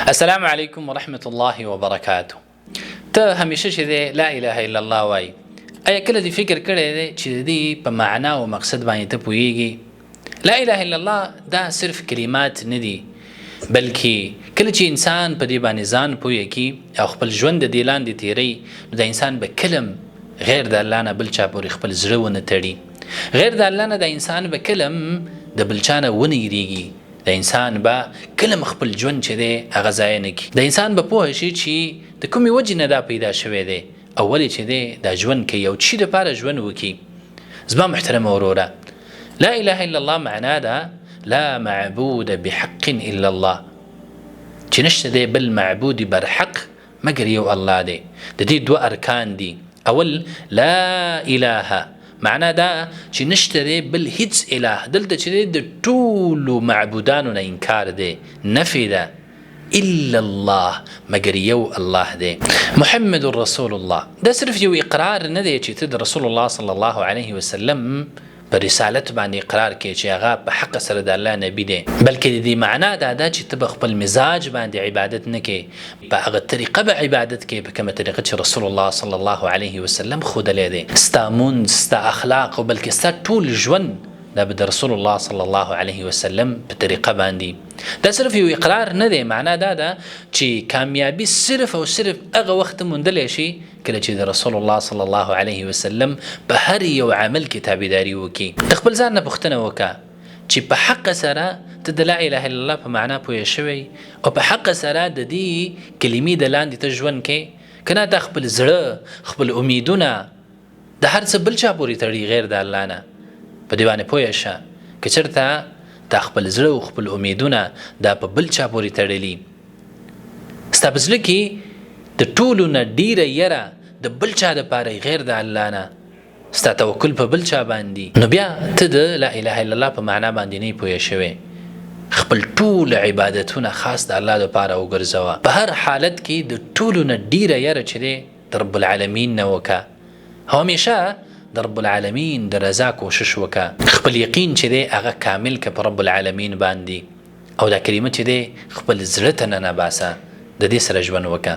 السلام علیکم ورحمت الله وبرکاته. ته همیشه چې دی لا اله الا الله وای، ایا کله دې فکر کړی دی چې د دې په معنا او مقصد باندې ته پوهیږي؟ لا اله الا الله دا صرف کلمات نه دي، بلکې کله چې انسان په دې باندې ځان پوه کی او خپل ژوند د دې لاندې تیری، نو دا انسان به کلم غیر د الله نه بل چا پورې خپل زړه ونه تړي، غیر د الله نه دا انسان به کلم د بل چا نه ونه یریږي، د انسان به کلم خپل ژوند چې دی هغه ضایع نه کړي. د انسان به پوه شي چې د کومې وجې نه دا پیدا شوی دی او ولې چې دی دا ژوند کوي او چی دپاره ژوند وکړي. زما محترمه وروره، لا اله الا الله معنا ده لا معبود بحق الا الله، چې نشته دی بل معبود برحق مګر یو الله دی. د دې دوه ارکان دي. اول لا اله معنا دا چې نشته دی بل هیڅ اله، دلته چې دی د ټولو معبودانو نه انکار دی، نفی ده، الا الله مګر یو الله دی. محمد رسول الله دا صرف یو اقرار نه دی چې ته د رسول الله صلی الله علیه وسلم په رسالت باندې اقرار کوې چې هغه په حق سره د الله نبی دی، بلکې د دې معنا دا ده چې ته به خپل مزاج باندې عبادت نه کوې، په هغه طریقه به عبادت کوې په کومه طریقه چې رسول الله صلی الله علیه وسلم ښودلی دی. ستا مونځ، ستا اخلاق او بلکې ستا ټول ژوند دا به د رسول الله صلی الله علیه وسلم په طریقه باندې. دا صرف یو اقرار نه دی، معنا دا ده چې کامیابی صرف او صرف هغه وخت موندلی شي کله چې د رسول الله صلی الله علیه وسلم په هر یو عمل کې تابعداري وکړي. د خپل ځان نه پوښتنه وکړه چې په حق سره ته د لا اله الا الله په معنا پوه شوی او په حق سره د دې کلمې د لاندې ته ژوند کې، که نه تا خپل زړه، خپل امیدونه د هر څه بل چا پورې تړي غیر د الله نه. په دې باندې پوه شه که چېرته تا خپل زړه او خپل امیدونه دا په بل چا پورې تړلي، ستا په زړه کې د ټولو نه ډیره یره د بل چا دپاره غیر د الله نه، ستا توکل په بل چا باندې، نو بیا ته د لا اله الا الله په معنا باندې نه پوه شوی. خپل ټول عبادتونه خاص د الله دپاره وګرځوه. په هر حالت کې د ټولو نه ډیره یره چې دی د رب العالمین نه وکه، همیشه د رب العالمین د رضا کوشش وکه، خپل یقین چې دی هغه کامل که په رب العالمین باندې، او دا کلمه چې دی خپل زړه ته ننباسه، د دې سره ژوند وکه.